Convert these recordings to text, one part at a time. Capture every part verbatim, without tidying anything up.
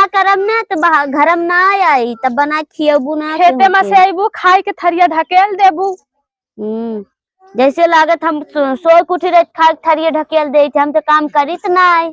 करब ना त बहा-, घरम ना आई, तब बना खियबू ना खेते केहू में के। से अइबू, खाए के थरिया ढकेल देबू। हम्म, जैसे लागत हम सो-, सोए के उठी रही, खाए के थरिया ढकेल देइत, हम तो काम करित ना आई।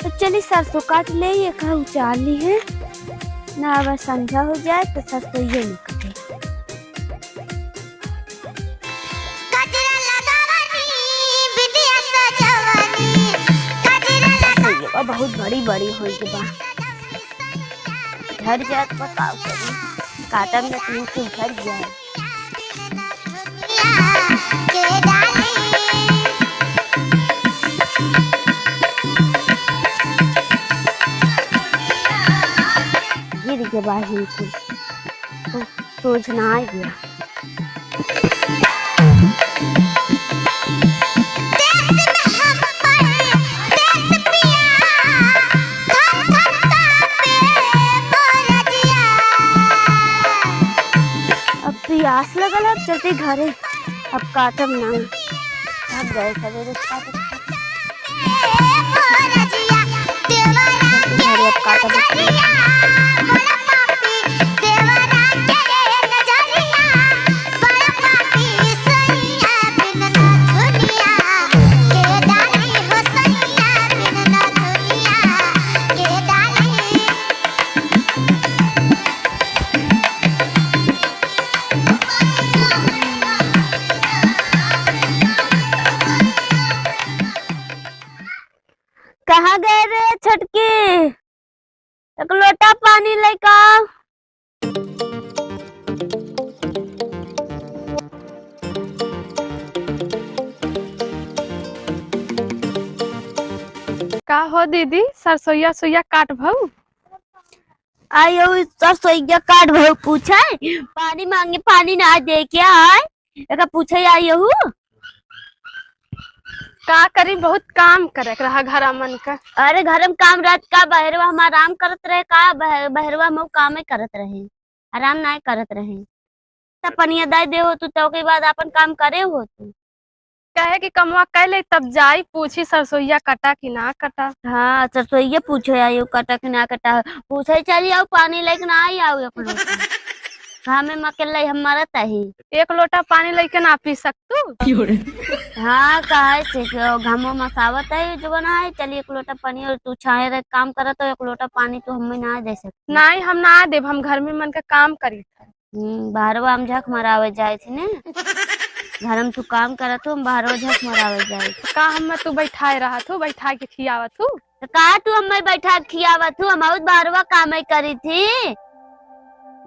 तो चली सरसों काट ले, ये का उचार ली है ना, अब संझा हो जाए तो सरसों ये निकले। गजरा लगावनी, बिंदिया सजवनी, गजरा लगा- ये बा बहुत बड़ी बड़ी होई के बा। झड़ जात बा, का करी? काटन में तीन से झड़ गया है। के डाली। गिर के बाहिर के। सोझ ना आइ गया। अब पियास लगल है, अब चलती घरे, अब काटब ना। अब गए सवेरे काटब। कहाँ गए रे छोटकी? एक लोटा पानी लेके आओ। का हो दीदी, सरसोइया सोइया काटबहु? आयो, सरसोइया काटबहु पूछे, पानी मांगे, पानी ना दे के आए। एका पूछे आई हूँ। का करी, बहुत काम करे के रहा घर मन का। अरे घर में काम रहत का, बहरवा हम आराम करत रहे का, बह-, बहरवा हम कामे करत रहे, आराम नाय करत रहे। तब पनिया दाई दे हो तू, तो के बाद अपन काम करे हो तू। कहे कि कमवा कर ले तब जाई, पूछी सरसोइया कटा कि ना कटा। हाँ, सरसोइया पूछे आई हो, कटा कि ना कटा। पूछे चली आओ, पानी लेके ना आई आओ एक लोटा। घामे में अकेले हम मरत ही। एक लोटा पानी लेके ना पी सकतू? हाँ, काहे से कि घामो मसावत है, जो बना है, चली एक लोटा पानी और तू छाहे रह काम करत हो, एक लोटा पानी तू हमें ना दे सकती। नहीं, हम ना देब, हम घर में मन का काम करी था। हम्म, बाहरवा हम झक मरावे जाए थे ने। घर में तू काम करत हो, हम बाहरवा झक मरावे जाए। का हम तू बैठाए रहा थू, बैठा के खियावत हूँ? तो का तू हमें बैठा के खियावत हूँ? हम बहुत बाहरवा काम ही करी थी।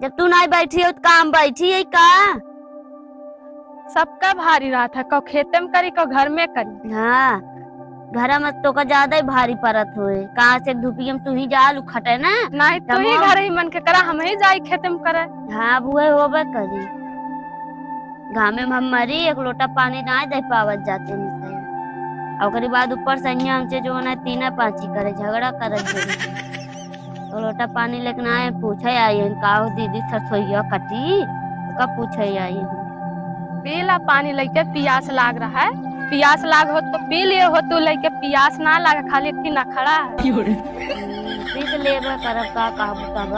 जब तू नहीं बैठी हो तो काम बैठी है का? सबका भारी रहत है, कौ खेते में करी, कौ घर में करी। हाँ, घर में तो का ज्यादा ही भारी पड़त होए। कहाँ से धूपिया में तू ही जा लू खटे ना? नहीं, तू ही तमाम घर ही मन के करा, हम ही जाई खेते में करे। हाँ, बुए होबे करी। घामे में हम मरी, एक लोटा पानी ना दे पावत जाते नहीं से। और ओकरी बाद ऊपर से यहाँ हमसे जो है ना तीना पाँची करे, झगड़ा करत जरूर। तो लोटा पानी लेके ना आए, पूछे आई हन, "का हो दीदी, सरसोइया कटी?" तो का पूछे आई हन? पी ला पानी लेके, पियास लाग रहा है। पियास लाग हो तो पी लिए हो तू लेके, पियास ना लाग, खाली एक ठिन अखड़ा है। पी तो लेबे करब, का कहबू तब?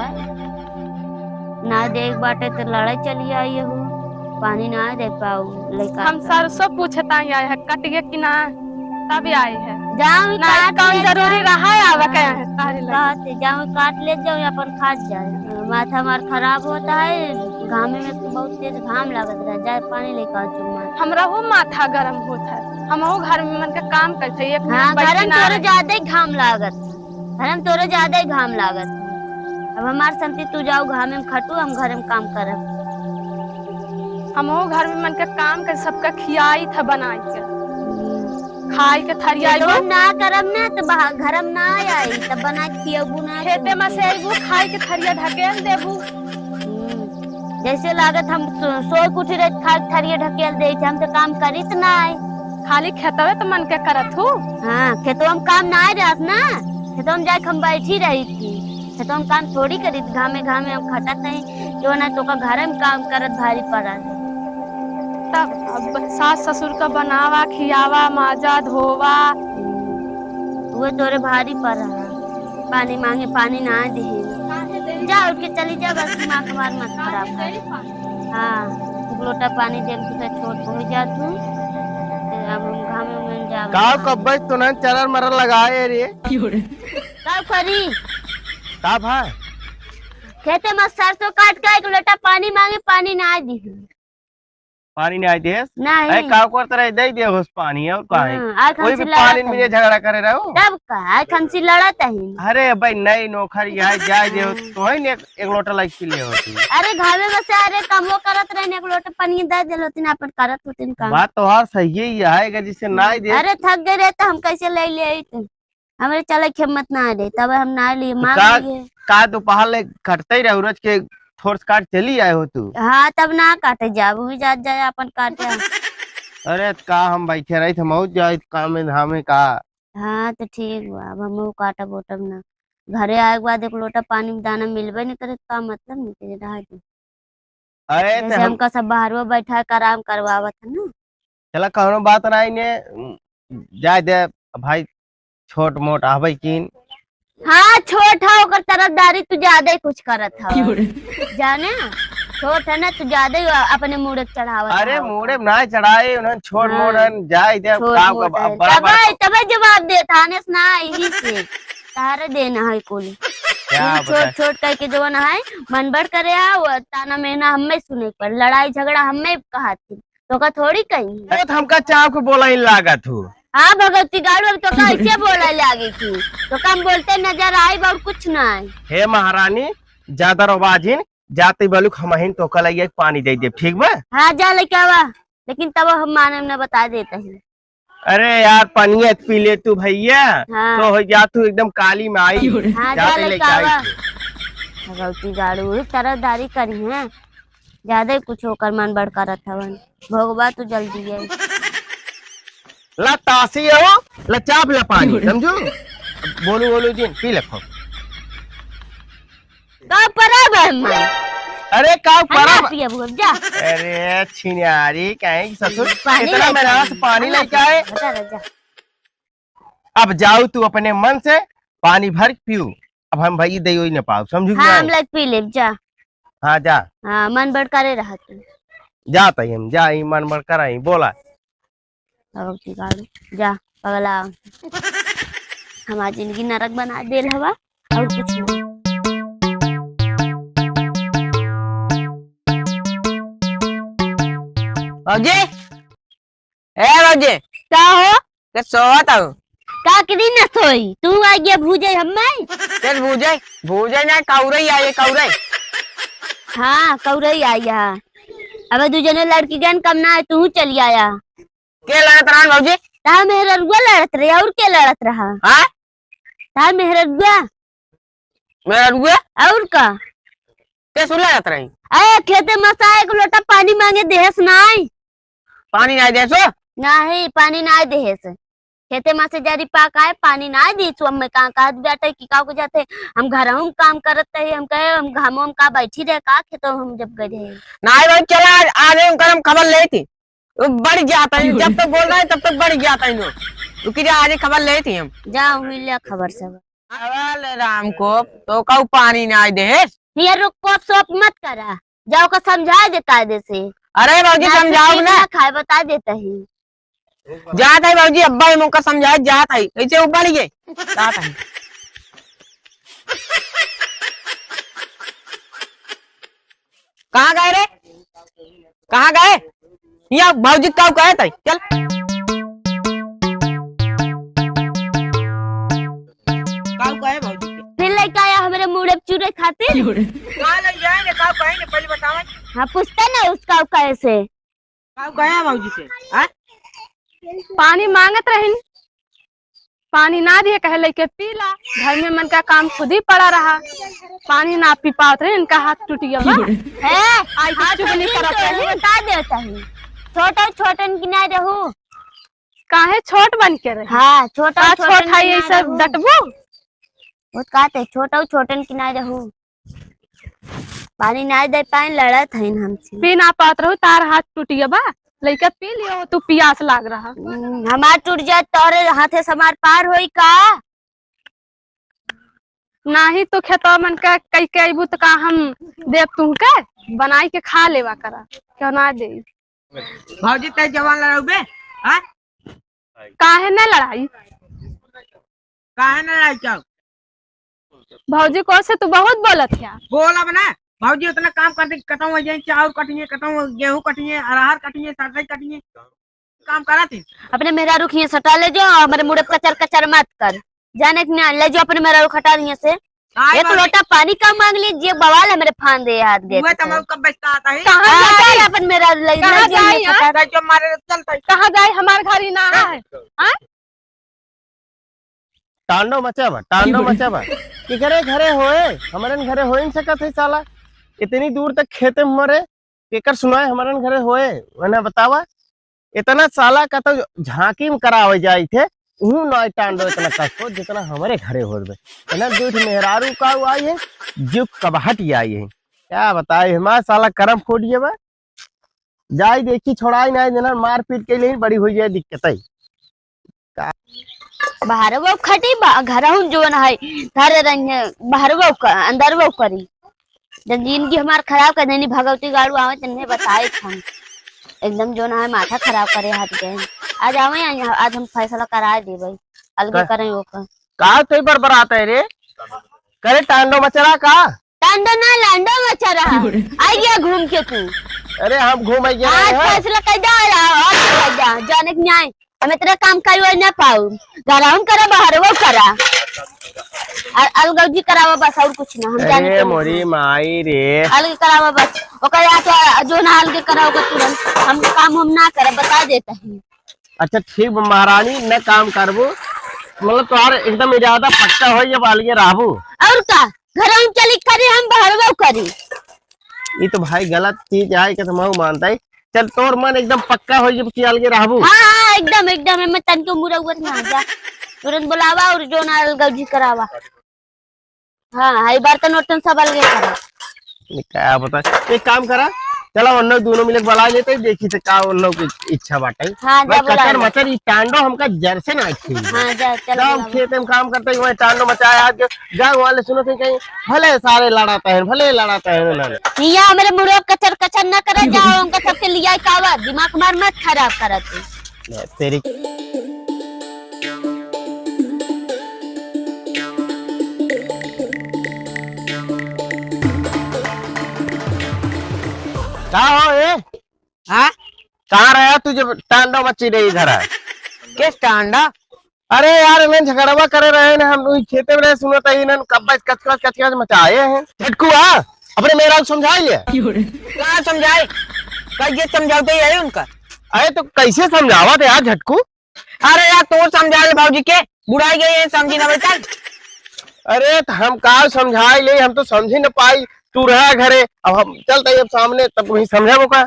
ना देख बाटे तो लड़ाई चली आई हो, पानी ना दे पाऊ लइका हम के। सरसों पूछत आई है, कट गए कि ना? तब आए हैं। जाओ, ना, काट कौन ले जरूरी जाओ। रहा है, आवा हाँ, कहे हैं, तारी लगी। बात है, जाओ, काट ले जाओ, अपन खात जाए। माथा हमार खराब होता है, घामे में तो बहुत तेज घाम लागत रहा, जाए पानी लेके आओ चुम्मा। हमरा हो माथा गरम होत है, हम हो घर में मन के काम करते, एक हाँ, मिनट बैठी घर में ना तोरे रही। ज्यादा ही घाम लागत, घर में तोरे ज्यादा ही घाम लागत। अब हमार संती तू जाओ घामे में खटू, हम घर में काम करब। हमहू घर में मन के काम कर, सबका खियाई था बनाई के। हम्म। खाई के थरिया खेतवा अइबू। ना करब ना, तो बहा-, घरम ना आई, तब बना के खियबू ना खेते तुमके। में से अइबू, खाई के थरिया ढकेल देबू। हम्म। जैसे लागत हम सो-, सोए के उठी रही, खाई के थरिया ढकेल देइत, हम तो काम करित ना आई। खाली खेतवे तो मन के करत हूँ। हाँ, खेतवा में काम ना आई रहत ना, खेत तुम जाके हम बैठी रही थी, तो तुम काम थोड़ी करी थी, घामे घामे हम खटत नहीं, जो ना तो का घर में काम करत भारी पड़ा है। तब अब सास ससुर का बनावा, खियावा, माजा, धोवा। वो तोरे भारी पड़ा है, पानी मांगे पानी ना दे। जा उठ के चली जा, बस दिमाग हमार मत खराब कर। हाँ, एक लोटा पानी देम, तू से छोट हो जा तू। अब हम घामे में जाब। का कब्बे तो ना चरर मरर लगाए रे। का करी? का भाई? खेते में सरसों काट के एक लोटा पानी मांगे, पानी ना दी। पानी ना आई देस? नहीं। अरे का करत रहे, दे दे होस पानी और का है? हाँ, आज कोई हमसे भी लड़त पानी में है। झगड़ा करे रहो। तब का, आज हमसे लड़त है। अरे भाई नहीं नौकर यहाँ जाए दे हो, तो है ने एक, एक लोटा लाइक पी ले होती। अरे घामे में से अरे कमो करत रहे ने, एक लोटा पानी दे दे होती ना, अपन करत होती ना काम। बात तो हर सही ही है, कि जिससे ना आई दे। अरे थक गए रहे तो हम कैसे ले ले आई तू? हमरे चले के हिम्मत ना रहे, तब हम ना लिए, तो मांग का, लिए। का दोपहर ले कटते ही रहे, रोज के थोड़ से काट चली आए हो तू। हाँ, तब ना काटे जाब, वही जात जाए अपन काटे। अरे, का हम बैठे रही थे, मौज जाए काम में धामे का। हाँ, तो ठीक बा, अब हम काटब ओटब ना। घरे आए के बाद एक लोटा पानी में दाना मिलबे नहीं करे, का मतलब नहीं करे, रह दे। अरे, तो जैसे हम हमका सब बाहरवा बैठा के आराम करवावत है ना। चला, कौनो बात नहीं ने, जाए दे भाई, छोट मोट आवे किन। हाँ, छोट है, ओकर तरफदारी तू ज्यादा ही कुछ करत है। क्यों रे? जाने, छोट है ना, तू ज्यादा ही अपने मूड़े पे चढ़ावत अरे, है। मूड़े में ना चढ़ाए, उन्हें छोट हाँ, मोट है, जाए दे, छोट काम मोट का है। बड़ा बड़ा तबे, तबे जवाब देत है, आने से ना, यही से। तारे देना है कुल। क्या यही छोट बताए? छोट कह के जवन है, मन बढ़ करे आ, वो ताना मेहना हमें सुने के पड़, लड़ाई झगड़ा हमें कहा थी। तोका थोड़ी कही। अरे तो हमका चाप के बोला ही लागत हो। हाँ भगवती गाड़ू, अब तोका ऐसे बोला लागे की? तोका हम बोलते नजर आई और कुछ ना है। हे महारानी, ज्यादा रोबाजिन, जाते बलुक हमहिन तोका लइया के पानी दे देब, ठीक बा? हाँ जा लेके आवा, लेकिन तब हम माने में ना बता देता है। अरे यार, पनिया त पी ले तू भैया, हाँ। तो हो जा तू एकदम काली माई। हाँ, जा जाते लेके लेके आई आवा। तू। भगवती गाड़ू, वही तरफदारी करी हैं। ज्यादा ही कुछ ओकर मन बड़ करत हवन। भोगवा तू जल्दी है। ला तासी हो, ला चाप ला पानी, समझू? बोलू, बोलू जिन, पी ले खूब। का परब है माई? अरे का हम ना परब? पियब, अब जा। अरे छिनारी, कहीं ससुर, पानी इतना लेके मेहनत से आई। पानी हम ना लेके आए। पियब, जा, जा। अब जाऊ तू अपने मन से पानी भर के पीऊ। अब हम भाई दे ही ना पाऊ, समझू कि हाँ, नहीं? हम लोग पी लेब, जा। हाँ, जा। हाँ, मन बड़ करे रहा तू। जा तई हम, जा, ई मन बड़ कराई, बोला। भगवती गाड़ू, जा, पगला। हमार जिंदगी नरक बना देल हवा, और कुछ नहीं। भौजी, ए भौजी। का हो? के सोवत हो? का करी न सोई? तू आ गया भूजे हम्मे? के भूजे? भूजे ना, कौरई आए, कौरई। हाँ, कौरई आई है। अबे दू जने लड़की गन कम ना है, तू चली आया। के लड़त रहन भौजी? तार मेहररुआ लड़त रहे, और के लड़त रहा? हाँ? तार मेहररुआ। मेहररुआ? और का? के सुन लड़त रही? अरे खेते में से एक लोटा पानी मांगे देहस नाई। पानी नाई देसो? नाही, पानी नाई देहस। खेते में से जरी पाक आए, पानी नाई दीसो। अब मैं कहाँ कहत बाटे कि का को जाते, हम घरहू में काम करत रहे, हम कहे हम घामो में का बैठी रहे, का खेतो हम जब गए रहे। नाई भाई, चला आज, आज उनकर हम खबर लेती। वो बढ़ जाता है, जब तक बोल रहा है, तब तक बढ़ जाता है लोग। रुकी जा, आज ही खबर लेती हम। जा, वही ले खबर सब। अरे राम को, तो कहू पानी ना देहे। हिया रुक, कोप सोप मत करा। जाओ का समझा दे कायदे से। अरे भौजी, ना समझाओ सीख ना। ना खाए, बता देता ही। जात है भौजी, अब्बा ही मुँह का समझाए, जात है। ऐसे ऊपर ही है। जात है। कहाँ गए रे? कहाँ गए? या भौजी काऊ कहे तई? चल। काऊ कहे भौजी के? फिर लेके आया हमरे मुड़े चूरे खातिर। कहाँ ले जाएंगे? काऊ कहेंगे? पहले बतावा। हाँ, पूछते ना उसका कहे से। काऊ कहे भौजी के? हाँ? पानी मांगत रहिन, पानी ना दिए, कहे लइके पी ला। घर में मन का काम खुद ही पड़ा रहा, पानी ना पी पावत रहे, इनका हाथ टूट गया बा। है, आई तो हाथ चुगली टूट करत गया, रही। बता देता ही। छोटा छोटन की ना रहू। काहे छोट बन के रही? हाँ, छोटा का छोटन छोट है की ये ना सब रहू। डटबू? बहुत कहते, छोटऊ छोटन की नाई रहू। पानी नाई दे पाइन, लड़त हइन हमसे। पी ना पात रहू, तार हाथ टूटिया बा। लइका पी लियो, तू पियास लाग रहा। हम्म, हमार टूट जाए, तोरे हाथे से हमार पार होई का? नाही तो खेतवा मन का कई के अइबू त का हम देब तुहके? बनाई के खा लेवा करा, क्यों ना दे? भौजी, तै जवान लड़ाऊ बे, हाँ? काहे ना लड़ाई? काहे ना लड़ाई चाहो? भौजी को से तू बहुत बोलत है। बोलब ना, भौजी उतना काम करते, कतहूँ जाए, चाउर कटिए, कतहूँ गेहूँ कटिए, अरहर कटिए, सरसई कटिए, काम करत ही। अपने मेहरारू के हियाँ सटा ले जाओ, हमरे मुड़े कचर कचर मत कर। जाने के ना, ले जाओ अपने मेहरारू खटा हियाँ से। आई एक बाबू। लोटा पानी कम मांग ली, जे बवाल हमरे फान दे हाथ गए वह तो। तो हम कब बचता आता है। कहाँ हाँ, जाए? अपन मेहरारू ले, कहाँ ले जाए जाइए, यहाँ? सटा। जो मारे चलता है। कहाँ जाए? हमार घर ही ना है। हाँ? टांडो मचा बा, टांडो मचा बा। केकरे घरे होए? हमरन घरे होए न सकत है साला। इतनी दूर तक खेते में मरे, केकर सुनाए हमरन घरे होए? वना बतावा। इतना साला का तो झांकी में करावे जाई थे, उहू ना टांडो इतना कस हो जितना हमरे घरे होत बे। इतना दूर मेहरारू का आई है, जो कबहट आई है। क्या बताई, हमार साला करम फूट गया बा। जाई देखी, छोड़ाई नाई देना, मारपीट के लिए बड़ी हुई है दिक्कत है। का? बाहर वो खटी बा, घर हूँ जोन है, धरे रही है, बाहर वो क-, अंदर वो करी। जब जिंदगी हमार खराब कर देनी, भगवती गाड़ू आवे, तन्हे बताए हम। एकदम जोन है, माथा खराब करे हाथ गए। आज आवे, आज हम फैसला कराए देबे, अलगे का? करें वो का। का तोई बरबरात है रे? करे टांडो मचरा का? टांडो ना, लांडो मचा रहा। आ गया घूम के तू। अरे हम घूम आ गया आज है। फैसला कर जा रहा, आज कर जा, जाने के न्याय। हम इतना काम करी ना पाऊ। घर हम करा, बाहर वो करा। और अलगौजी करावा बस, और कुछ ना, हम जाने अरे के मोरी नहीं। माई रे। अलग करावा बस। ओकर या तो जो ना अलग करावा तुरंत। हम काम हम ना करे, बता देता है। अच्छा ठीक बा महारानी, न काम करबो, मतलब तोहार एकदम इरादा पक्का हो, जब अलगे रहबो। और का, घर हम चली करी, हम बहरबो करी। ई तो भाई गलत चीज है, कि तुम मानता है। चल तोर मन एकदम पक्का हो, जब कि अलगे रहबो। हाँ, हाँ, एकदम, एकदम, एमे तनिको मुरौवत ना जा। तुरंत बुलावा और जो ना अलगौजी करावा। हाँ, हाँ, ई बर्तन उर्तन सब अलगे करा। ये क्या बता, एक काम करा, चला उन लोग दोनों मिलके बुला लेते हैं, देखी थे का उन लोग की इच्छा बाटे। हाँ, भाई, जा बुला कचर ले। मचर, ई टांडो हमका जर से ना अच्छी लगी। हाँ, जा, चल जब हम बुला ले। खेत में काम करते हैं, वही टांडो मचाया आज के गाँव वाले सुनो थे कहीं, "भले सारे लड़ाते हैं, भले लड़ाते हैं उन्होंने।" हिया हमरे मुड़वा कचर कचर ना करे जाओ, उनका सबके लिया कावा, दिमाग मार मत खराब करा तू। ले, तेरी का हो ए? हाँ? कहाँ रहा तू जब टांडो मची रही इधर है? किस टांडा? अरे यार, इन्हें झगड़वा करे रहे ना, हम लोग खेते में रहे, सुनत है इन्हें कब्बा कचकच कचकच मचाए हैं। झटकू आ, अपने मेहरारू समझा लिया। का समझाए? कल ये समझाते ही है उनका। अरे तो कैसे समझावा थे यार झटकू? अरे यार, तू समझा ले भौजी के, बुढ़ाई गई है, समझी ना बेटा। अरे, त हम का समझाई ले, हम तो समझी न पाई। तू रहा घरे, अब हम चलते अब सामने, तब वही समझाबो का?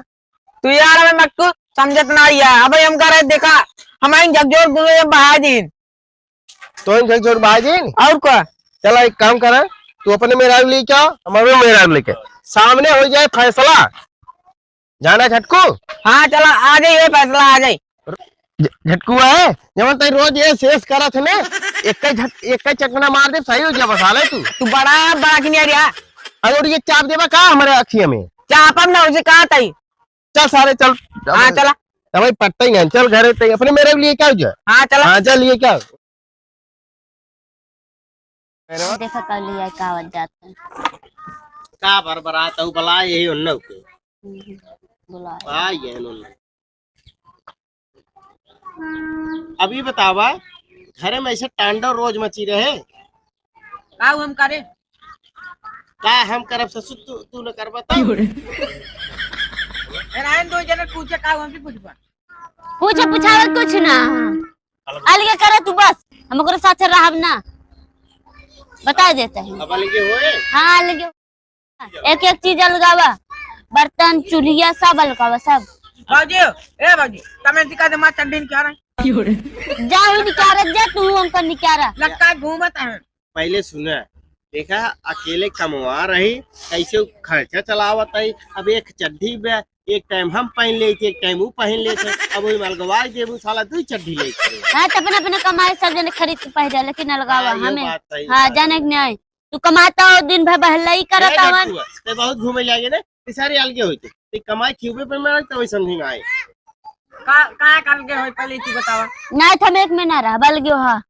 तू यार, अबे मक्कू, समझत ना आइया। अबे हम करे, देखा, हमारी झकझोर दुनो ये बहा दीन। तो इन झकझोर बहा दीन? और का? चला, एक काम करा, तू अपने मेहरारू लेके आ, हमारे मेहरारू लेके। सामने हो जाए फैसला। जाना झटकू? हाँ, चला, आ जाइए, फैसला आ जाए। झ-, झटकू है, जवन तई रोज ये शेष करत है ना, एक ही झट-, एक ही चकना मार दे, सही हो गया, बस, हाले तू। तू बड़ा, बड़ा कि नहीं आ रहा? अरे, और ये चाप देबा का हमारे अखिया में? चापम ना, उसे कहा तई। चल सारे, चल। हाँ, चला। अब भाई पट्टा ही नहीं, चल घरे तई, अपने मेहरारू लेके आओ जा। हाँ, चला। हाँ, चल, लेके आओ। देखा कर लिया का आवत जात है। का बरबरात हऊ, बुला यही उन्नव के। हम्म, बुला। आ, ये उन्नव। अभी बतावा, घरे में ऐसे टांडव रोज मची रहे। का हम करे? का हम करब ससुर, तू, तू न करबा तब? ए, रहन दो जने पूछे, का हम भी पूछबा? पूछे पूछावत कुछ ना। अलगे करे तू बस, हम ओकरे साथे रहब ना, बता देते हैं। अब अलगे होए? हाँ, अलगे। एक एक चीज अलगावा, बर्तन, चूल्हिया सब अलगावा, सब। भौजी, ए भौजी, तमे सिखा दे, माँ चड्डी निकाल रहा है। जाओ निकाल जा, तू हमको निकाल। लक्का घूमत है। पहले सुना, देखा, अकेले कमवा रही, कैसे उ खर्चा चलावत है। अब एक चड्ढी बे, एक टाइम हम पहन लेते, एक टाइम उ पहन लेते। अब वही अलगवाई देबू, साला दुई चड्ढी लेते। हाँ, तो अपने अपने कमाई सब जने खरीद के पहन जा, लेकिन अलगावा हाँ, ये हमें। बात सही हाँ, बात जाने है। के नहीं। तू कमाता हो, दिन भर बहलाई करत ए हवन। बटुआ, ते बहुत घूमे लागे ना, ते सारे अलगे होते। ते कमाई क्यों पे मारत, तो वही समझ में आए। का, का अलगे होई, पहले तू बतावा। ना, तो हम एक में ना रह, बल गयो हा।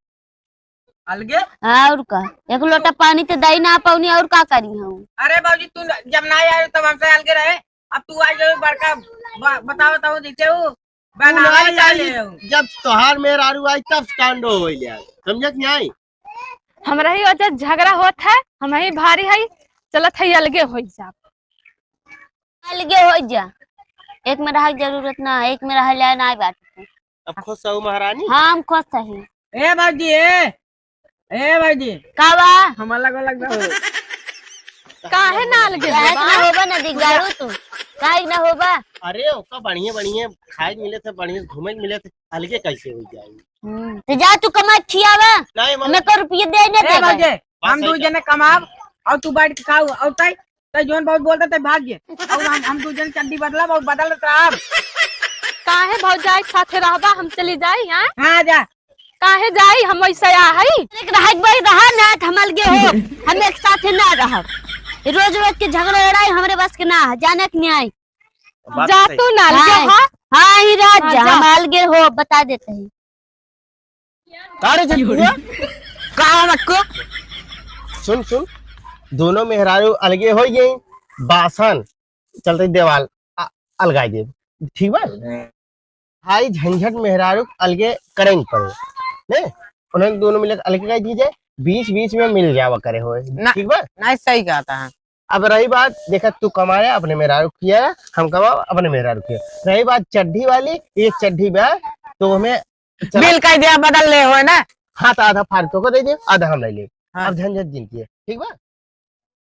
अलगे? और का? एक लोटा पानी तो दई ना पाउनी, और का करी हम? अरे बाबूजी, तू न-, जब ना आए तब हमसे अलगे रहे, अब तू आ गए बड़का, ब-, बतावा तो जैसे वो तू ना बनाई आई, ले हो। जब तोहार मेहरारू आई तब कांडो हो जाए, समझत नहीं आई? हमरा ही वजह झगड़ा होत है, हम ही भारी है, चलत है अलगे हो जा। अलगे हो जा, एक में रहे के जरूरत ना है, एक में रहे लायक ना बात। अब खुश हो महारानी? हाँ, हम खुश है। ए बाबूजी, ए, ए बाबूजी। का बा? हम अलग अलग ना हो। काहे ना अलगे काहे होबा? ना होबा ना दिगाड़ू तू? काहे ना होबा? अरे, ओका बढ़िया बढ़िया खाए के मिले थे, बढ़िया घूमे के मिले थे, अलगे कैसे हो जाए? हम्म, तो जा तू कमा खियावा। नहीं, मम्मी। हमें को रुपये दे ना ए देगा। बाबूजी, बात हम सही दू कहा। जने कमाब और तू बैठ के खाऊ और तय, तय जोन बहुत बोलता तय भाग जे। और हम, हम दू जने चड्डी बदलब और बदलत रहब। काहे भौजाई के साथे रहबा, हम चली जाई, हाँ? हाँ, जा। काहे जाई, हम वैसे आ हई। एक रहे के भाई रहा ना, तो हम अलगे हो, हम एक साथे ना रहब। रोज रोज के झगड़ा लड़ाई हमरे बस के ना है, जाने के नहीं आई। बात जा सही। तू ना अलगे हाँ, हो। हाँ, ही रह हाँ, जा, जा। हम अलगे हो, बता देते हैं। का रे झटकुआ? का हो मटको? सुन, सुन, दोनों मेहरारू अलगे हो गई, बासन चलते देवाल आ-, अलगाई दे, ठीक बा? भाई झंझट मेहरारू अलगे करे न पड़े, ने? उन्हें दोनों मिलके अलगे कर दीजिए, बीच बीच में मिल जावा करे होए, ना, ठीक बा? नहीं, सही कहता है। अब रही बात, देखा, तू कमाया अपने मेहरारू किया, हम कमाओ अपने मेहरारू किया। रही बात चड्ढी वाली, एक चड्ढी बा, तो हमें चला बिल कह दिया, बदल ले होए ना। हाँ, तो आधा फालतू को दे दे, आधा हम ले ले। हाँ। अब झंझट जिन की है, ठीक बा?